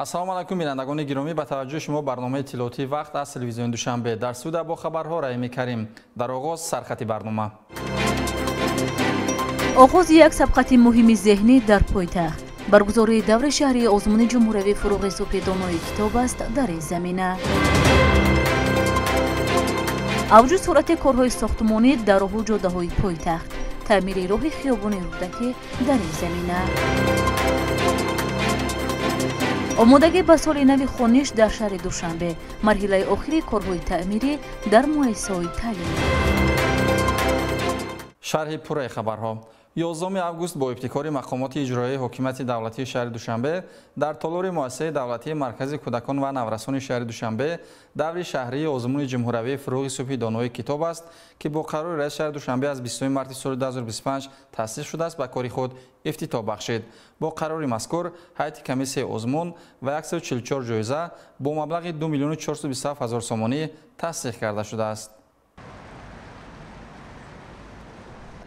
Ассалому алайкум, бинандагони гиромӣ, ба таваҷҷӯҳи шумо барномаи иттилоотии вақт аз телевизиони Душанбе. Дар студия бо хабарҳо Раҳими Карим. Дар оғоз сархати барнома. Оғози як сабқати муҳими зеҳнӣ дар пойтахт. Баргузории даври шаҳрии озмуни ҷумҳуриявии фуруғи субҳи донои китоб аст дар ин замина. Авҷу суръати корҳои сохтмонӣ дар роҳу ҷодаҳои пойтахт. Таъмири роҳи хиёбони Рӯдакӣ дар ин замина. Омодагӣ ба соли нави хониш дар шаҳри Душанбе. Марҳилаи охири корҳои таъмирӣ дар муассисаҳои таълимӣ. Шарҳи пурраи хабарҳо. 11 август бо ибтикори мақомоти иҷроияи ҳокимияти давлатии шаҳри Душанбе дар толори муассисаи давлатии Маркази кӯдакон ва наврасони шаҳри Душанбе даври шаҳрии озмуни ҷумҳуриявии фуруғи субҳи донои китоб аст, ки бо қарори раиси шаҳри Душанбе аз 20 марти соли 2025 таъсис шудааст, ба кори худ ифтитоҳ бахшид. Бо қарори мазкур ҳайати комиссияи озмун ва 144 ҷоиза бо маблағи 2 427 000 сомонӣ тасдиқ карда шудааст.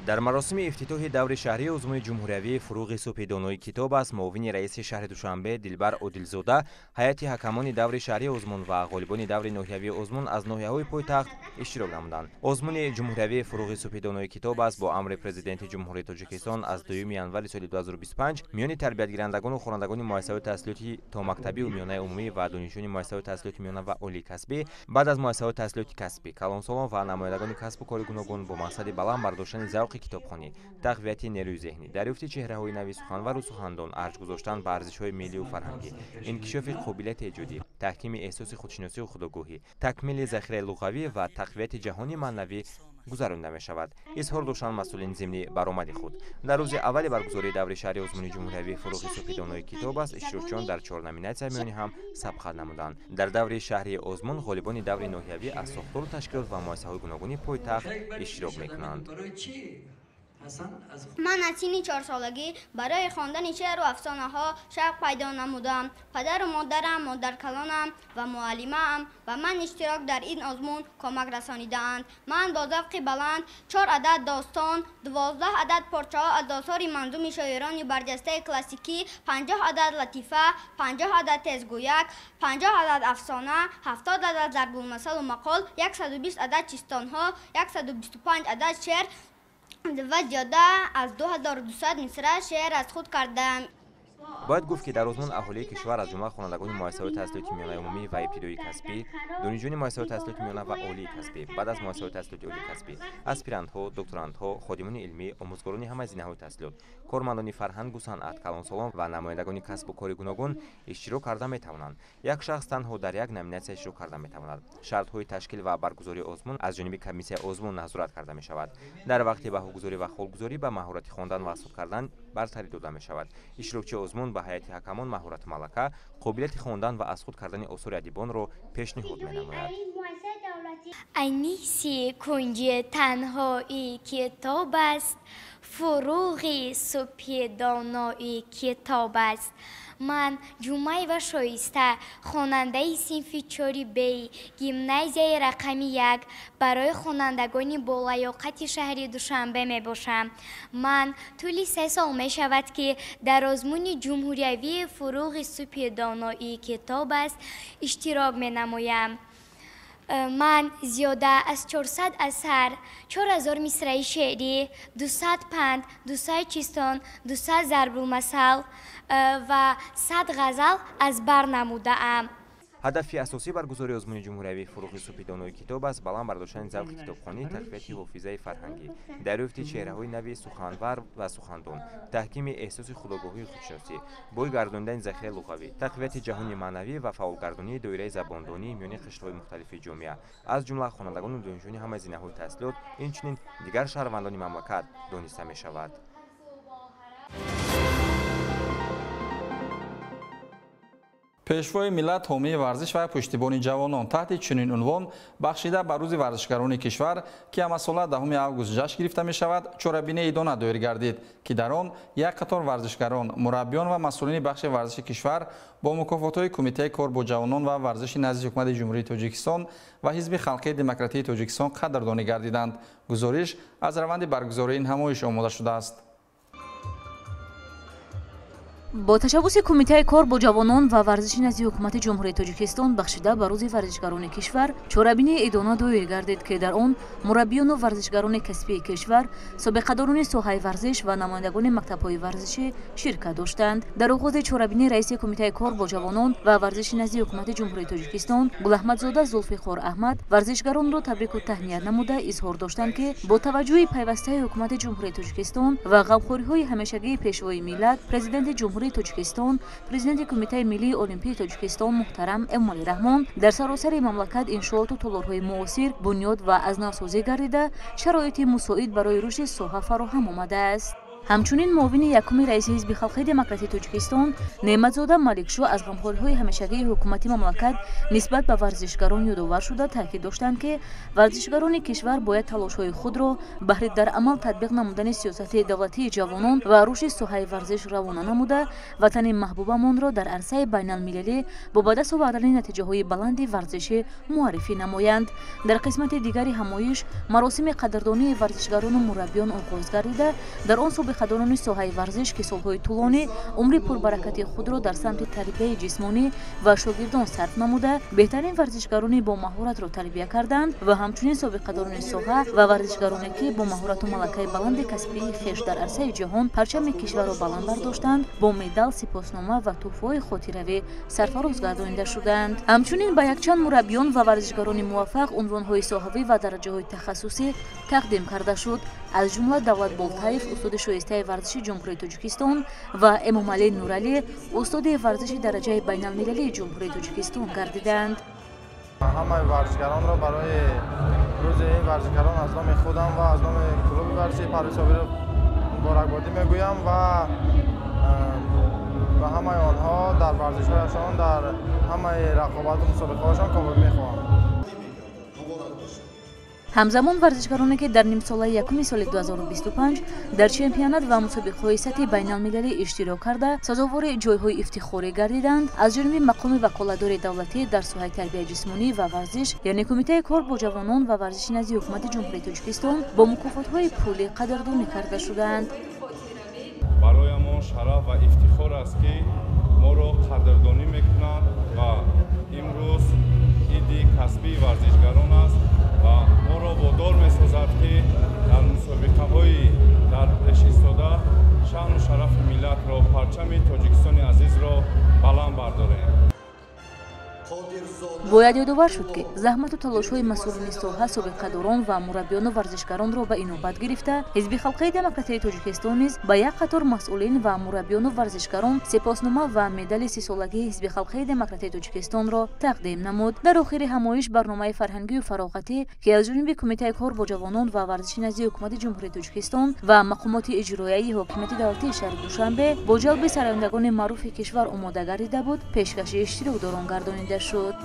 Дар маросими ифтитоҳи даври шаҳрии озмуни ҷумҳуриявии фуруғи субҳи донои китоб аст муовини раиси шаҳри Душанбе Дилбар Одилзода, ҳайати ҳакамони даври шаҳрии озмун ва ғолибони даври ноҳиявии озмун аз ноҳияҳои пойтахт иштирок намуданд. Озмуни ҷумҳуриявии фуруғи субҳи донои китоб аст бо амри президенти Ҷумҳурии Тоҷикистон аз 2 январи соли 2025 миёни тарбиятгирандагону хонандагони муассисаҳои таҳсилоти томактабию миёнаи умумӣ ва донишҷӯёни муассисаҳои таҳсилоти миёна ва олии касбӣ, баъд аз муассисаҳои таҳсилоти касбӣ, калонсолон ва намояндагони касбу кори гуногун бо мақсади баланд бардоштани завқи китобхонӣ, тақвияти нерӯи зеҳнӣ, дарёфти чеҳраҳои нави суханвару сухандон, арҷ гузоштан ба арзишҳои миллию фарҳангӣ, инкишофи қобилияти эҷодӣ, таҳкими эҳсоси худшиносию худогоҳӣ, такмили захираи луғавӣ ва тақвияти ҷаҳони маънавӣ гузаронида мешавад. Изҳор доштанд масъулин зимни баромади худ. Дар рӯзи аввали баргузории даври шаҳрии озмуни ҷумҳуриявии фуруғи субҳи донои китоб аст иштирокчиён дар 4 номинатсия миёни ҳам сабқат намуданд. Дар даври шаҳрии озмун ғолибони даври ноҳиявӣ аз сохтору ташкилот ва муассисаҳои гуногуни пойтахт иштирок мекунанд. Ман аз синни 4-солагӣ барои хондани шеъру афсонаҳо шавқ пайдо намудам. Падару модарам, модаркалонам ва муаллимаам ба ман иштирок дар ин озмун кӯмак расонидаанд. Ман бо завқи баланд 4 адад достон, 12 адад порчаҳо аз осори манзуми шоирони барҷастаи классикӣ, 50 адад латифа, 50 адад тезгӯяк, 50 адад афсона, 70 адад зарбулмасалу мақол, 120 адад чистонҳо, 125 адад шеър ва зиёда аз 2200 мисра шеър аз худ кардаам. Бояд гуфт, ки дар озмун аҳолии кишвар аз ҷумла хонандагони муассисаҳои таҳсилоти миёнаи умумӣ ва ибтидоии касбӣ, донишҷӯёни муассисаҳои таҳсилоти миёна ва олии касбӣ, баъд аз муассисаҳои таҳсилоти олии касбӣ, аспирантҳо, докторантҳо, ходимони илмӣ, омӯзгорони ҳама зинаҳои таҳсилот, кормандони фарҳангу санъат, калонсолон ва намояндагони касбу кори гуногун иштирок карда метавонанд. Як шахс танҳо дар як номинатсия иштирок карда метавонад. Шартҳои ташкил ва баргузории озмун аз ҷониби комиссияи озмун назорат карда мешавад. Дар вақти баҳогузорӣ ва холгузорӣ ба маҳорати хондан ва аз худ кардан бартарӣ дода мешавад. Иштирокчии озмун ба ҳайати ҳакамон маҳорату малака, қобилияти хондан ва аз худ кардани осори адибонро пешниҳод менамояд. Аниси кунҷи танҳои китоб аст, фуруғи субҳи донои китоб аст. Ман Ҷумаева Шоиста, хонандаи синфи 4Б гимназияи рақами 1 барои хонандагони болаёқати шаҳри Душанбе мебошам. Ман тӯли 3 сол мешавад, ки дар озмуни ҷумҳуриявии фуруғи субҳи донои китоб аст иштирок менамоям. Ман зиёда аз 400 асар, 4000 мисраи шеърӣ, 200 панд, 200 чистон, 200 зарбулмасал ва 100 ғазал аз бар намудаам. Ҳадафи асосии баргузории озмуни ҷумҳуриявии фуруғи субҳи донои китоб аст баланд бардоштани завқи китобхонӣ, тақвияти ҳофизаи фарҳангӣ, дарёфти чеҳраҳои нави суханвар ва сухандон, таҳкими эҳсоси худогоҳию худшиносӣ, бой гардонидани захираи луғавӣ, тақвияти ҷаҳони маънавӣ ва фаъолгардонии доираи забондонии миёни қишрҳои мухталифи ҷомеа, аз ҷумла хонандагону донишҷӯёни ҳамаи зинаҳои таҳсилот, инчунин дигар шаҳрвандони мамлакат дониста мешавад. Пешвои миллат, ҳомии варзиш ва пуштибони ҷавонон таҳти чунин унвон бахшида ба рӯзи варзишгарони кишвар, ки ҳамасола 10 август ҷашн гирифта мешавад, чорабинии идона доир гардид, ки дар он як қатор варзишгарон, мураббиён ва масъулини бахши варзиши кишвар бо мукофотҳои Кумитаи кор бо ҷавонон ва варзиши назди ҳукумати Ҷумҳурии Тоҷикистон ва Ҳизби халқии демократии Тоҷикистон қадрдонӣ гардиданд. Гузориш аз раванди баргузории ин ҳамоиш омода шудааст. Бо ташаббуси Кумитаи кор бо ҷавонон ва варзиши назди Ҳукумати Ҷумҳурии Тоҷикистон бахшида ба рӯзи варзишгарони кишвар чорабинии идона доир гардид, ки дар он мураббиёну варзишгарони касбии кишвар, собиқадорони соҳаи варзиш ва намояндагони мактабҳои варзишӣ ширкат доштанд. Дар оғози чорабинӣ раиси Кумитаи кор бо ҷавонон ва варзиши назди Ҳукумати Ҷумҳурии Тоҷикистон Гулаҳмадзода Зулфиқор Аҳмад варзишгаронро табрику таҳният намуда изҳор доштанд, ки бо таваҷҷӯҳи пайвастаи Ҳукумати Ҷумҳурии Тоҷикистон ва ғамхориҳои ҳамешагии Пешвои миллат, Президенти Ҷумҳурии Тоҷикистон, Президенти Кумитаи миллии Олимпии Тоҷикистон муҳтарам Эмомалӣ Раҳмон дар саросари мамлакат иншооту толорҳои муосир бунёд ва аз навсозӣ гардида, шароити мусоид барои рушди соҳа фароҳам омадааст. Ҳамчунин муовини якуми раиси Ҳизби халқии демократии Тоҷикистон Неъматзода Маликшо аз ғамхориҳои ҳамешагии ҳукумати мамлакат нисбат ба варзишгарон ёдовар шуда таъкид доштанд, ки варзишгарони кишвар бояд талошҳои худро баҳри дар амал татбиқ намудани сиёсати давлатии ҷавонон ва рушди соҳаи варзиш равона намуда, ватани маҳбубамонро дар арсаи байналмилалӣ бо ба даст овардани натиҷаҳои баланди варзишӣ муаррифӣ намоянд. Дар қисмати дигари ҳамоиш маросими қадрдонии варзишгарону мураббиён оғоз гардида, дар он собиқадорони соҳаи варзиш, ки солҳои тӯлонӣ умри пурбаракати худро дар самти тарбияи ҷисмонӣ ва шогирдон сарф намуда, беҳтарин варзишгарони бо маҳоратро тарбия карданд ва ҳамчунин собиқадорони соҳа ва варзишгароне, ки бо маҳорату малакаи баланди касбии хеш дар арсаи ҷаҳон парчами кишварро баланд бардоштанд, бо медал, сипоснома ва тӯҳфаҳои хотиравӣ сарфароз гардонида шуданд. Ҳамчунин ба якчанд мураббиён ва варзишгарони муваффақ унвонҳои соҳавӣ ва дараҷаҳои тахассусӣ тақдим карда шуд. Аз ҷумла Давлат Болтаев, устоди шоистаи варзиши Ҷумҳурии Тоҷикистон, ва Эмомалӣ Нуралӣ, устоди варзиши дараҷаи байналмилалии Ҷумҳурии Тоҷикистон гардиданд. Ҳамаи варзишгаронро барои рӯзи ин варзишгарон аз номи худам ва аз номи клуби варзиши Парвиз Собиров муборакбодӣ мегӯям ва ба ҳамаи онҳо дар варзишҳояшон, дар ҳамаи рақобату мусобиқаҳояшон комёбӣ мехоҳам. Ҳамзамон варзишгароне, ки дар нимсолаи якуми соли 2025 дар чемпионат ва мусобиқаҳои сатҳи байналмилалӣ иштирок карда, сазовори ҷойҳои ифтихорӣ гардиданд, аз ҷониби мақоми ваколатдори давлатӣ дар соҳаи тарбияи ҷисмонӣ ва варзиш, яъне Кумитаи кор бо ҷавонон ва варзиши назди Ҳукумати Ҷумҳурии Тоҷикистон бо мукофотҳои пулӣ қадрдонӣ карда шуданд. Барои мо шараф ва ифтихор аст, ки моро қадрдонӣ мекунанд ва имрӯз иди касбии варзишгарон аст ва моро водор месозад, ки дар мусобиқаҳои дар пеш истода шаъну шарафи миллатро, парчами Тоҷикистони азизро баланд бардорем. Бояд ёдовар шуд, ки заҳмату талошҳои масъулини соҳа, собиқадорон ва мураббиёну варзишгаронро ба инобат гирифта, Ҳизби халқии демократияи Тоҷикистон низ ба як қатор масъулин ва мураббиёну варзишгарон сипоснома ва медали сисолагии Ҳизби халқии демократияи Тоҷикистонро тақдим намуд. Дар охири ҳамоиш барномаи фарҳангию фароғатӣ, ки аз ҷониби Кумитаи кор бо ҷавонон ва варзиши назди Ҳукумати Ҷумҳурии Тоҷикистон ва мақомоти иҷроияи ҳокимияти давлатии шаҳри Душанбе бо ҷалби сарояндагони маъруфи кишвар омода гардида буд, пешкаши иштирокдорон гардонида шуд.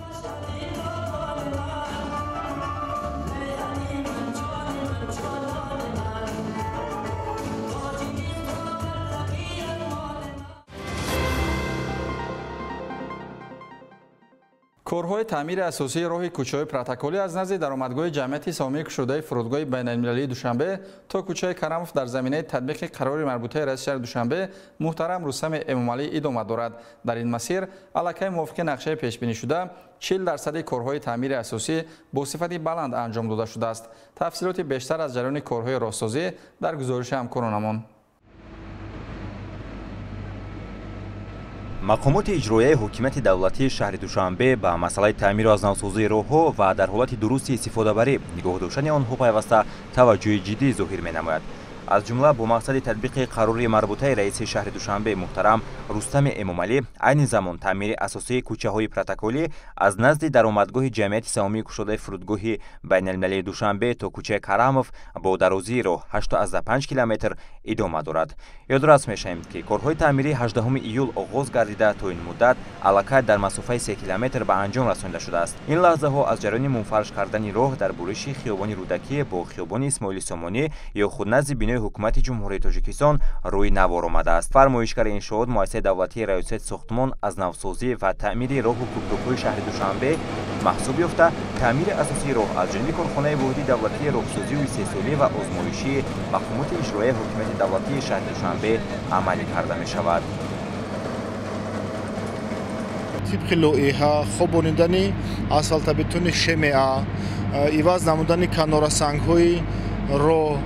Корҳои таъмири асосии роҳи кӯчаҳои протоколӣ аз назди даромадгоҳи ҷамъияти саҳомии кушодаи фурудгоҳи байналмилалии Душанбе то кӯчаи Карамов дар заминаи татбиқи қарори марбутаи раиси шаҳри Душанбе муҳтарам Рустами Эмомалӣ идома дорад. Дар ин масир аллакай мувофиқи нақшаи пешбинишуда 40% корҳои таъмири асосӣ бо сифати баланд анҷом дода шудааст. Тафсилоти бештар аз ҷараёни корҳои роҳсозӣ дар гузориши ҳамкоронамон. Мақомоти иҷроияи ҳокимияти давлатии шаҳри Душанбе ба масъалаи таъмиру аз навсозии роҳҳо ва дар ҳолати дурусти истифодабарӣ нигоҳ доштани онҳо пайваста таваҷҷӯҳи ҷиддӣ зоҳир менамояд. Аз ҷумла бо мақсади татбиқи қарори марбутаи раиси шаҳри Душанбе муҳтарам Рустами Эмомалӣ айни замон таъмири асосии кӯчаҳои протоколӣ аз назди даромадгоҳи ҷамъияти саҳомии кушодаи фурудгоҳи байналмилалии Душанбе то кӯчаи Карамов бо дарозии роҳ 8,5 километр идома дорад. Ёдрас мешавем, ки корҳои таъмирӣ 18 июл оғоз гардида, то ин муддат аллакай дар масофаи 3 километр ба анҷом расонида шудааст. Ин лаҳзаҳо аз ҷараёни мунфарш кардани роҳ дар буриши хиёбони Рӯдакӣ бо хиёбони Исмоили Сомонӣ ё худ назди бинои ҳукумати Ҷумҳурии Тоҷикистон рӯи навор омадааст. Фармоишгари иншоот муассисаи давлатии раёсати сохтмон аз навсозӣ ва таъмири роҳу кӯпрукҳои шаҳри Душанбе маҳсуб ёфта, таъмири асосии роҳ аз ҷониби корхонаи воҳиди давлатии роҳсозию истеҳсолӣ ва озмоишии мақомоти иҷроияи ҳокимияти давлатии шаҳри Душанбе амалӣ карда мешавад. Тибқи лоиҳа хобонидани асфалтабетони ШМА, иваз намудани канорасангҳои роҳ,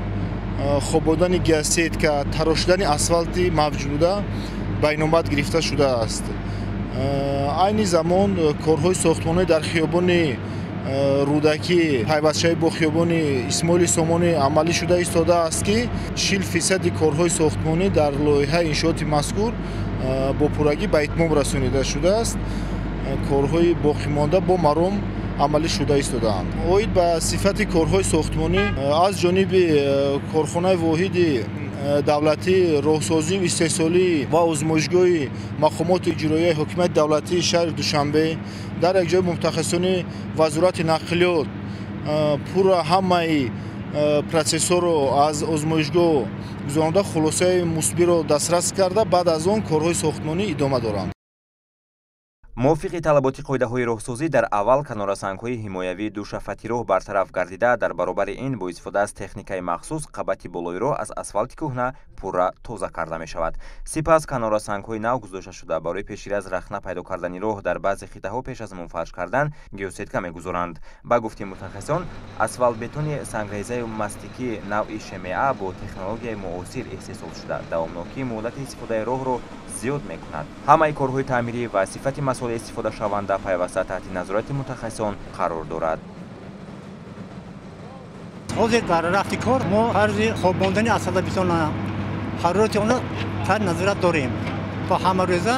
хободани геосетка, тарошидани асфалти мавҷуда ба инобат гирифта шудааст. Айни замон корҳои сохтмонӣ дар хиёбони Рӯдакӣ пайвастшавӣ бо хиёбони Исмоили Сомонӣ амалӣ шуда истодааст, ки 40% корҳои сохтмонӣ дар лоиҳаи иншооти мазкур бо пуррагӣ ба итмом расонида шудааст. Корҳои боқимонда бо маром амалӣ шуда истодаанд. Оид ба сифати корҳои сохтмонӣ аз ҷониби корхонаи воҳиди давлатии роҳсозию истеҳсолӣ ва озмоишгоҳи мақомоти иҷроияи ҳокимияти давлатии шаҳри Душанбе дар якҷои мутахассисони вазорати нақлиёт пурра ҳамаи процессҳоро аз озмоишгоҳ гузаронда, хулосаи мусбиро дастрас карда, баъд аз он корҳои сохтмонӣ идома доранд. Мувофиқи талаботи қоидаҳои роҳсозӣ дар аввал канорасангҳои ҳимоявии душафати роҳ бартараф гардида, дар баробари ин бо истифода аз техникаи махсус қабати болои роҳ аз асфалти кӯҳна пурра тоза карда мешавад. Сипас канорасангҳои нав гузошта шуда, барои пешгирӣ аз рахна пайдо кардани роҳ дар баъзе хиттаҳо пеш аз мунфарш кардан геосетка мегузоранд. Ба гуфти мутахассисон, асфалтбетони сангрезаю мастикии навъи ШМА бо технологияи муосир истеҳсол шуда, давомнокии муҳлати истифодаи роҳро зиёд мекунад. Ҳамаи корҳои таъмирӣ ва сифати масолеҳи истифодашаванда пайваста таҳти назорати мутахассисон қарор дорад. Ҳозир дар рафти кор мо фарзи хоб мондани асфалтбетона, ҳарорати онро таҳти назорат дорем ва ҳамарӯза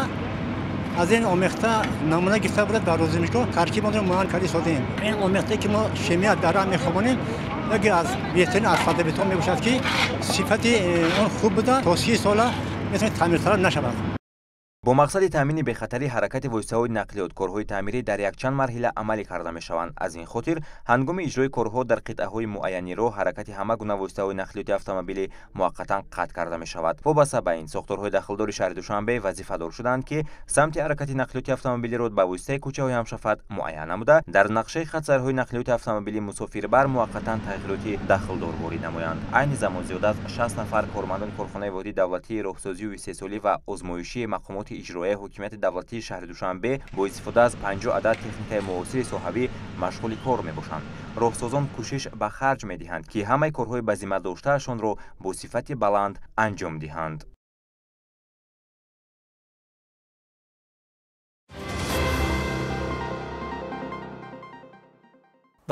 аз ин омехта намуна гирифта буда дар озмоишгоҳ таркиби онро муайян карда истодем. Ин омехтае ки мо шемия дар роҳ мехобонем, яке аз беҳтарин асфалтбетон мебошад, ки сифати он хуб буда, то 30 сола метавонад таъмирталаб нашавад. Бо мақсади таъмини бехатарии ҳаракати воситаҳои нақлиёт корҳои таъмирӣ дар якчанд марҳила амалӣ карда мешаванд. Аз ин хотир ҳангоми иҷрои корҳо дар қитъаҳои муайяни роҳ ҳаракати ҳама гуна воситаҳои нақлиёти автомобилӣ муваққатан қатъ карда мешавад. Вобаста ба ин, сохторҳои дахлдори шаҳри Душанбе вазифадор шуданд, ки самти ҳаракати нақлиёти автомобилиро ба воситаи кӯчаҳои ҳамшафат муайян намуда, дар нақшаи хатсайрҳои нақлиёти автомобилии мусофирбар муваққатан тағйироти дахлдор ворид намоянд. Айни замон зиёда аз 60 нафар кормандони корхонаи воҳиди давлатии роҳсозию истеҳсолӣ ва озмоишии мақомоти иҷроияи ҳокимияти давлатии шаҳри Душанбе бо истифода аз 50 адад техникаи муосири соҳавӣ машғули кор мебошанд. Роҳсозон кӯшиш ба харҷ медиҳанд, ки ҳамаи корҳои ба зимма доштаашонро бо сифати баланд анҷом диҳанд.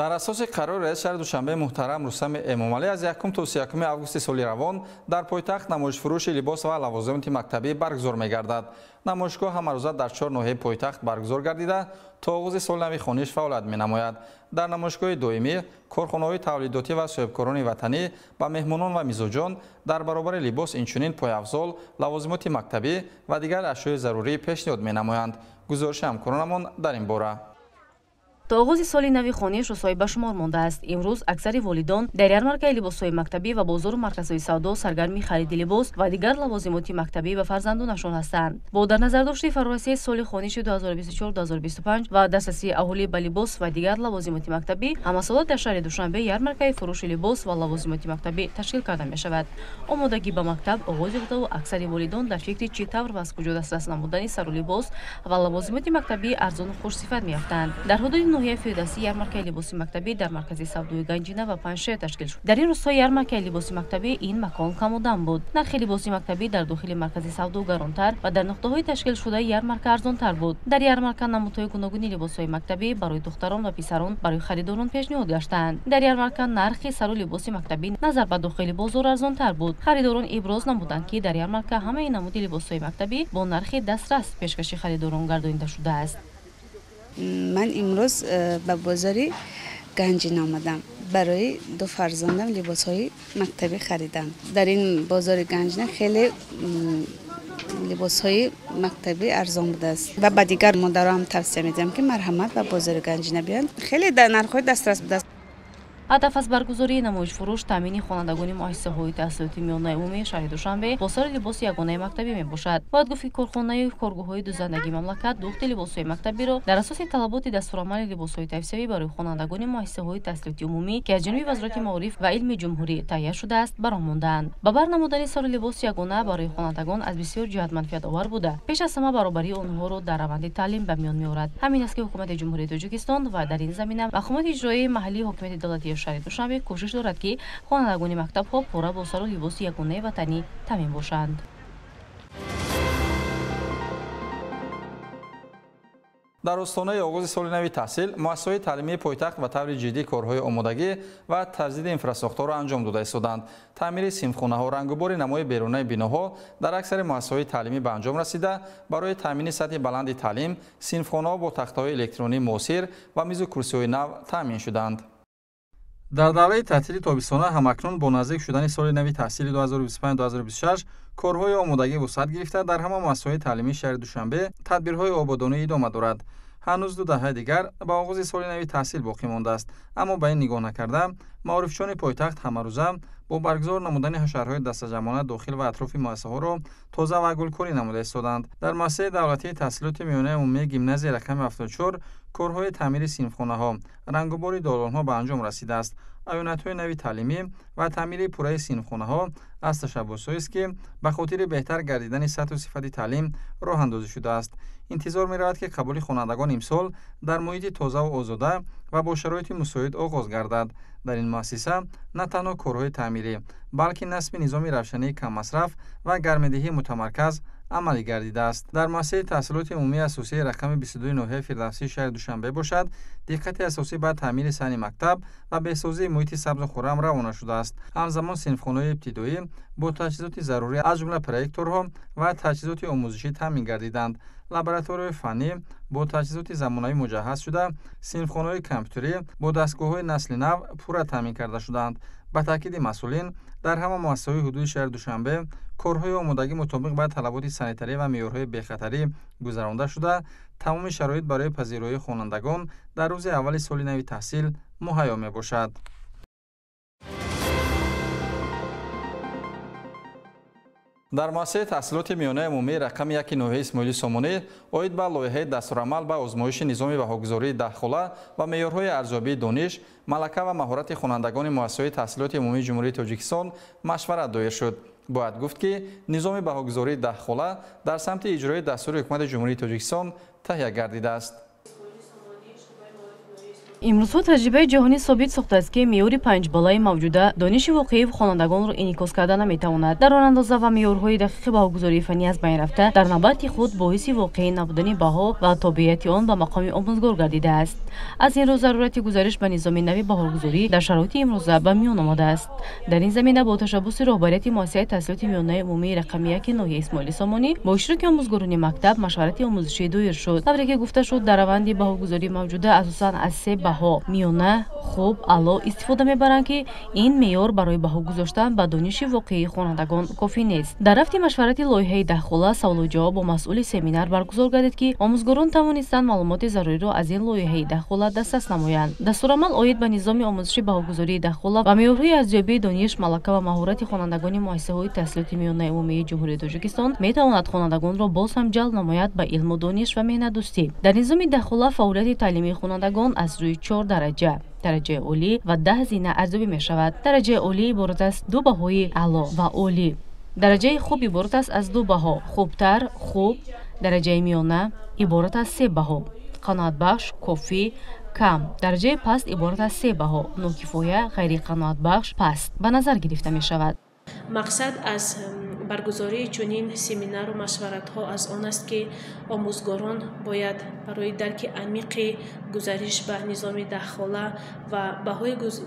Дар асоси қарори раиси шаҳри Душанбе муҳтарам Рустами Эмомалӣ аз 1 то 31 августи соли равон дар пойтахт намоишфурӯши либос ва лавозимоти мактабӣ баргузор мегардад. Намоишгоҳ ҳамарӯза дар 4 ноҳияи пойтахт баргузор гардида, то оғози соли нави хониш фаъолият менамояд. Дар намоишгоҳи доимӣ корхонаҳои тавлидотӣ ва соҳибкорони ватанӣ ба меҳмонон ва мизоҷон дар баробари либос инчунин пойафзол, лавозимоти мактабӣ ва дигар ашёи зарурӣ пешниҳод менамоянд. Гузориши ҳамкоронамон дар ин бора. То оғози соли нави хониш рӯзҳои ба шумор мондааст. Имрӯз аксари волидон дар ярмаркаи либосҳои мактабӣ ва бозору марказҳои савдо саргарми хариди либос ва дигар лавозимоти мактабӣ ба фарзандонашон ҳастанд. Бо дар назардошти фарорасии соли хониши 2024-2025 ва дастрасии аҳолӣ ба либос ва дигар лавозимоти мактабӣ, ҳамасола дар шаҳри Душанбе ярмаркаи фурӯши либос ва лавозимоти мактабӣ ташкил карда мешавад. Омодагӣ ба мактаб оғоз ёфтаву аксари волидон дар фикри чӣ тавр ва аз куҷо дастрас намудани сару либос ва лавозимоти мактабии арзону хушсифат меёфтанд. Дар ҳудуди ноҳияи Фирдавсӣ ярмаркаи либоси мактабӣ дар маркази савдои Ганҷина ва Панҷшер ташкил шуд. Дар ин рӯзҳои ярмаркаи либоси мактабӣ ин макон камодам буд. Нархи либоси мактабӣ дар дохили маркази савдо гаронтар ва дар нуқтаҳои ташкилшудаи ярмарка арзонтар буд. Дар ярмарка намудҳои гуногуни либосҳои мактабӣ барои духтарон ва писарон барои харидорон пешниҳод гаштанд. Дар ярмарка нархи сару либоси мактабӣ назар ба дохили бозор арзонтар буд. Харидорон иброз намуданд, ки дар ярмарка ҳамаи намуди либосҳои мактабӣ бо нархи дастрас пешкаши харидорон гардонида шудааст. Ман имрӯз ба бозори Ганҷина омадам. Барои ду фарзандам либосҳои мактабӣ харидам. Дар ин бозори Ганҷина хеле либосҳои мактабӣ арзон будааст ва ба дигар модарам тавсия медиҳам, ки марҳамат ба бозори Ганҷина биёянд. Хеле дар нархҳои дастрас будааст. Ҳадаф аз баргузории намоишфурӯш таъмини хонандагони муассисаҳои таҳсилоти миёнаи умумии шаҳри Душанбе бо сари либоси ягонаи мактабӣ мебошад. Бояд гуфт, ки корхонаи коргоҳҳои дузандагии мамлакат духти либосҳои мактабиро дар асоси талаботи дастурамали либосҳои тавсиявӣ барои хонандагони муассисаҳои таҳсилоти умумӣ, ки аз ҷониби Вазорати маориф ва илми ҷумҳурӣ таҳия шудааст, бароҳ мондаанд. Ба бар намудани сари либоси ягона барои хонандагон аз бисёр ҷиҳат манфиатовар буда, пеш аз ҳама баробарии онҳоро дар раванди таълим ба миён меорад. Ҳамин аст, ки Ҳукумати Ҷумҳурии Тоҷикистон ва дар ин замина мақомоти иҷроияи маҳаллии ҳокимияти давлатии шаҳри Душанбе кӯшиш дорад, ки хонандагони мактабҳо пурра бо сару либоси ягонаи ватанӣ таъмин бошанд. Дар остонаи оғози соли нави таҳсил муассисаҳои таълимии пойтахт ба таври ҷиддӣ корҳои омодагӣ ва таҷдиди инфрасохторро анҷом дода истоданд. Таъмири синфхонаҳо, рангубори намои берунаи биноҳо дар аксари муассисаҳои таълимӣ ба анҷом расида, барои таъмини сатҳи баланди таълим синфхонаҳо бо тахтаҳои электронии муосир ва мизу курсиҳои нав таъмин шуданд. Дар давраи таътили тобистона ҳамакнун бо наздик шудани соли нави таҳсили 2025-2026 корҳои омодагӣ вусъат гирифта, дар ҳама муассисаҳои таълимии шаҳри Душанбе тадбирҳои ободонӣ идома дорад. Ҳанӯз 2 даҳаи дигар ба оғози соли нави таҳсил боқӣ мондааст, аммо ба ин нигоҳ накарда маорифчиёни пойтахт ҳамарӯза бо баргузор намудани ҳашарҳои дастаҷамъона дохил ва атрофи муассисаҳоро тоза ва гулкорӣ намуда истоданд. Дар муассисаи давлатии таҳсилоти миёнаи умумии гимназияи рақами 74 корҳои таъмири синфхонаҳо, рангубори долонҳо ба анҷом расидааст. Аёнатҳои нави таълимӣ ва таъмири пурраи синфхонаҳо аз ташаббусҳоест, ки ба хотири беҳтар гардидани сатҳу сифати таълим роҳандозӣ шудааст. Интизор меравад, ки қабули хонандагон имсол дар муҳити тозаву озода ва бо шароити мусоид оғоз гардад. Дар ин муассиса на танҳо корҳои таъмирӣ, балки насби низоми равшании каммасраф ва гармидиҳии мутамарказ амалӣ гардидааст. Дар муассисаи таҳсилоти умумии асосии рақами 22 ноҳияи Фирдавсии шаҳри Душанбе бошад, диққати асосӣ ба таъмири саҳни мактаб ва беҳсозии муҳити сабзу хуррам равона шудааст. Ҳамзамон синфхонаҳои ибтидоӣ бо таҷҳизоти зарурӣ, аз ҷумла проекторҳо ва таҷҳизоти омӯзишӣ таъмин гардиданд. Лабораторияҳои фаннӣ бо таҷҳизоти замонавӣ муҷаҳҳаз шуда, синфхонаҳои компютерӣ бо дастгоҳҳои насли нав пурра таъмин карда шуданд. Ба таъкиди масъулин, дар ҳама муассисаҳои ҳудуди шаҳри Душанбе корҳои омодагӣ мутобиқ ба талаботи санитарӣ ва меъёрҳои бехатарӣ гузаронда шуда, тамоми шароит барои пазироии хонандагон дар рӯзи аввали соли нави таҳсил муҳайё мебошад. Дар муассисаи таҳсилоти миёнаи умумии рақами 1 ноҳияи Исмоили Сомонӣ оид ба лоиҳаи дастурамал ба озмоиши низоми баҳогузории даҳхола ва меъёрҳои арзёбии дониш, малака ва маҳорати хонандагони муассисаҳои таҳсилоти умумии Ҷумҳурии Тоҷикистон машварат доир шуд. Бояд гуфт, ки низоми баҳогузории даҳхола дар самти иҷрои дастури Ҳукумати Ҷумҳурии Тоҷикистон таҳия гардидааст. Имрӯзҳо таҷрибаи ҷаҳонӣ собит сохтааст, ки меъёри панҷбалаи мавҷуда дониши воқеии хонандагонро инъикос карда наметавонад. Дар он андоза ва меъёрҳои дақиқи баҳогузории фаннӣ аз байн рафта, дар навбати худ боиси воқеӣ набудани баҳо ва тобеияти он ба мақоми омӯзгор гардидааст. Аз ин рӯ зарурати гузариш ба низоми нави баҳогузорӣ дар шароити имрӯза ба миён омадааст. Дар ин замина бо ташаббуси роҳбарияти муассисаи таҳсилоти миёнаи умумии рақами 1 ноҳияи Исмоили Сомонӣ бо иштироки омӯзгорони мактаб машварати омӯзишӣ доир шуд. Тавре ки гуфта шуд, дар раванди баҳогузории мавҷуда асосан аз се баҳо миёна, хуб, аъло истифода мебаранд, ки ин меъёр барои баҳо гузоштан ба дониши воқеии хонандагон кофӣ нест. Дар рафти машварати лоиҳаи даҳхола саволу ҷавоб бо масъули семинар баргузор гардид, ки омӯзгорон тавонистанд маълумоти заруриро аз ин лоиҳаи даҳхола дастрас намоянд. Дастурамал оид ба низоми омӯзиши баҳогузории даҳхола ва меъёрҳои арзёбии дониш, малака ва маҳорати хонандагони муассисаҳои таҳсилоти миёнаи умумии Ҷумҳурии Тоҷикистон метавонад хонандагонро боз ҳам ҷалб намояд ба илму дониш ва меҳнатдӯстӣ. Дар низоми даҳхола фаъолияти таълимии хонандагон аз рӯи 4 дараҷа, дараҷаи олӣ ва 10 зина арзёбӣ мешавад. Дараҷаи олӣ иборат аст 2 баҳои аъло ва олӣ. Дараҷаи хуб иборат аст аз 2 баҳо хубтар, хуб. Дараҷаи миёна иборат аз 3 баҳо қаноатбахш, кофӣ, кам. Дараҷаи паст иборат аз 3 баҳо нокифоя, ғайриқаноатбахш, паст ба назар гирифта мешавад. Мақсад аз баргузории чунин семинару машваратҳо аз он аст, ки омӯзгорон бояд барои дарки амиқи гузариш ба низоми даҳхола ва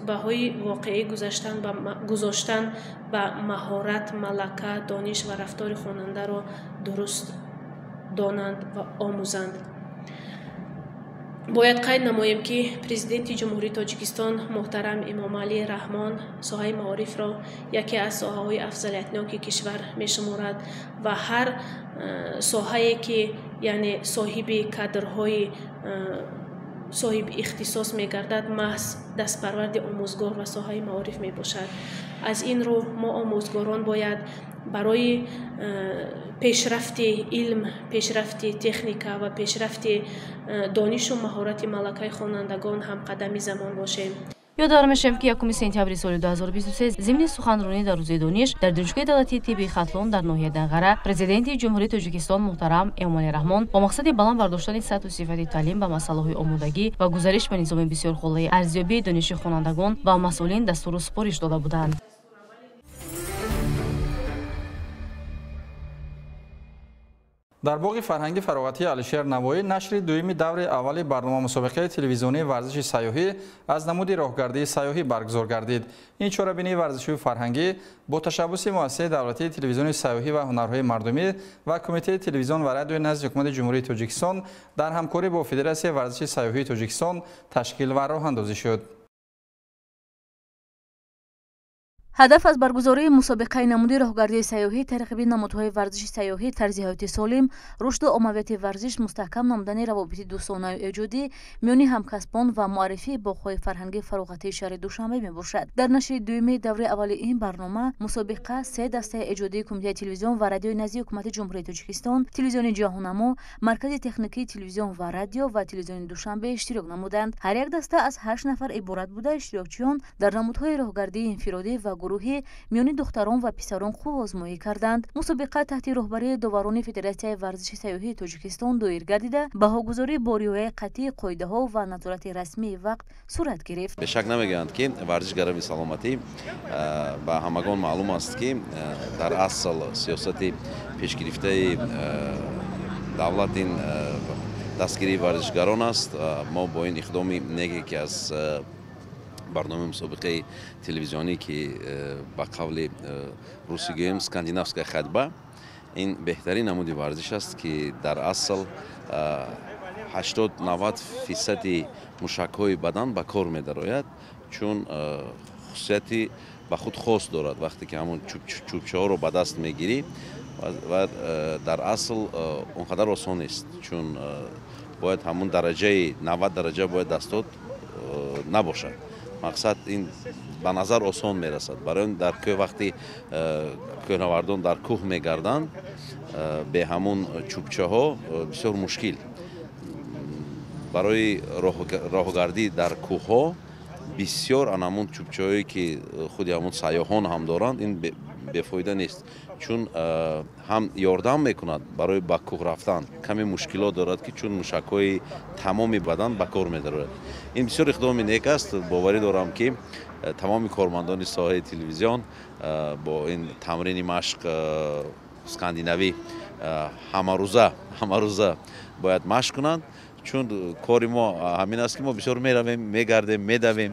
баҳои воқеӣ гузоштан ба маҳорат, малака, дониш ва рафтори хонандаро дуруст донанд ва омӯзанд. Бояд қайд намоем, ки Президенти Ҷумҳурии Тоҷикистон муҳтарам Эмомалӣ Раҳмон соҳаи маорифро яке аз соҳаҳои афзалиятноки кишвар мешуморад ва ҳар соҳае ки яъне соҳиби кадрҳои соҳиби ихтисос мегардад, маҳз дастпарварди омӯзгор ва соҳаи маориф мебошад. Аз ин рӯ мо омӯзгорон бояд барои пешрафти илм, пешрафти техника ва пешрафти донишу маҳорати малакаи хонандагон ҳамқадами замон бошем. Ёдовар мешавем, ки 1 сентябри соли 2023 зимни суханронӣ дар Рӯзи дониш дар Донишгоҳи давлатии тибби Хатлон дар ноҳияи Данғара Президенти Ҷумҳурии Тоҷикистон муҳтарам Эмомалӣ Раҳмон бо мақсади баланд бардоштани сатҳу сифати таълим ба масъалаҳои омодагӣ ва гузариш ба низоми бисёрхолаи арзёбии дониши хонандагон ба масъулин дастуру супориш дода буданд. Дар боғи фарҳанги фароғатии Алишер Навоӣ нашри дуюми даври аввали барнома мусобиқаи телевизионии варзиши сайёҳӣ аз намуди роҳгардии сайёҳӣ баргузор гардид. Ин чорабинии варзишии фарҳангӣ бо ташаббуси муассисаи давлатии телевизиони сайёҳӣ ва ҳунарҳои мардумӣ ва Кумитаи телевизион ва радиои назди Ҳукумати Ҷумҳурии Тоҷикистон дар ҳамкорӣ бо Федератсияи варзиши сайёҳии Тоҷикистон ташкил ва роҳандозӣ шуд. Ҳадаф аз баргузории мусобиқаи намуди роҳгардии сайёҳӣ тарғиби намудҳои варзиши сайёҳӣ, тарзи ҳаёти солим, рушду оммавияти варзиш, мустаҳкам намудани равобити дӯстонаю эҷодӣ миёни ҳамкасбон ва муаррифии боғҳои фарҳангии фароғатии шаҳри Душанбе мебошад. Дар нашри дуюми даври аввали ин барнома мусобиқа се дастаи эҷодии Кумитаи телевизион ва радиои назди Ҳукумати Ҷумҳурии Тоҷикистон, телевизиони Ҷаҳоннамо, Маркази техникии телевизион ва радио ва телевизиони Душанбе иштирок намуданд. Ҳар як даста аз 8 нафар иборат буда, иштирокчиён дар намудҳои роҳгардии инфиродӣ ва гурӯҳӣ миёни духтарон ва писарон қувваозмоӣ карданд. Мусобиқа таҳти роҳбарии доварони Федератсияи варзиши сайёҳии Тоҷикистон доир гардида, баҳогузорӣ бо риояи қатъии қоидаҳо ва назорати расмии вақт сурат гирифт. Бешак намегӯянд, ки варзиш гарави саломатӣ. Ба ҳамагон маълум аст, ки дар асл сиёсати пешгирифтаи давлат ин дастгирии варзишгарон аст. Мо бо ин иқдоми неге, ки аз барномаи мусобиқаи телевизионӣ, ки ба қавли русӣ гӯем, скандинавская ходьба, ин беҳтарин намуди варзиш аст, ки дар асл 80-90 фисади мушакҳои бадан ба кор медарояд, чун хусусияти ба худ хос дорад. Вақте ки ҳамон чӯбчаҳоро ба даст мегирӣ ва дар асл он қадар осон нест, чун бояд ҳамон дараҷаи 90 дараҷа бояд дастот набошад. Мақсад ин ба назар осон мерасад. Барои он дар кӯҳ вақти кӯҳнавардон дар кӯҳ мегарданд, бе ҳамон чӯбчаҳо бисёр мушкил. Барои роҳгардӣ дар кӯҳҳо бисёр ан ҳамон чӯбчаҳое, ки худи ҳамон сайёҳон ҳам доранд, ин бефоида нест, чун ҳам ёрдам мекунад барои ба кӯҳ рафтан. Каме мушкилот дорад, ки чун мушакҳои тамоми бадан ба кор медарояд. Ин бисёр иқдоми нек аст. Боварӣ дорам, ки тамоми кормандони соҳаи телевизион бо ин тамрини машқ скандинавӣ ҳамарӯза бояд машқ кунанд, чун кори мо ҳамин аст, ки мо бисёр меравем, мегардем, медавем,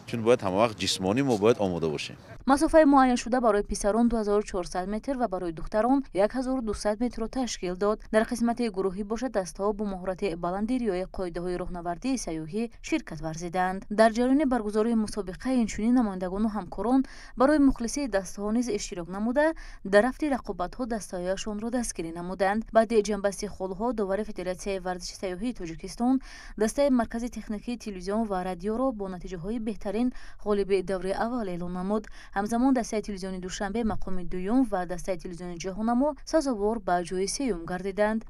чун бояд ҳама вақт ҷисмонӣ мо бояд омода бошем. Масофаи муайяншуда барои писарон 2400 метр ва барои духтарон 1200 метрро ташкил дод. Дар қисмати гурӯҳӣ бошад, дастаҳо бо маҳорати баланди риояи қоидаҳои роҳнавардии сайёҳӣ ширкат варзиданд. Дар ҷараёни баргузории мусобиқа инчунин намояндагону ҳамкорон барои мухлисии дастаҳо низ иштирок намуда, дар рафти рақобатҳо дастаҳояшонро дастгирӣ намуданд. Баъди ҷамъбасти холҳо довари Федератсияи варзиши сайёҳии Тоҷикистон дастаи Маркази техникии телевизион ва радиоро бо натиҷаҳои беҳтарин ғолиби даври аввал эълон намуд. Ҳамзамон дастаи телевизиони Душанбе мақоми дуюм ва дастаи телевизиони Ҷаҳоннамо сазовор ба ҷои сеюм гардиданд.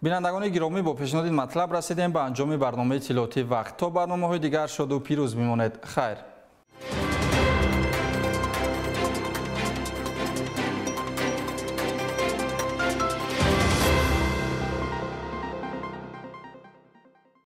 Бинандагони гиромӣ, бо пешниҳоди матлаб расидем ба анҷоми барномаи иттилоотии вақт. То барномаҳои дигар шоду пирӯз бимонед. Хайр.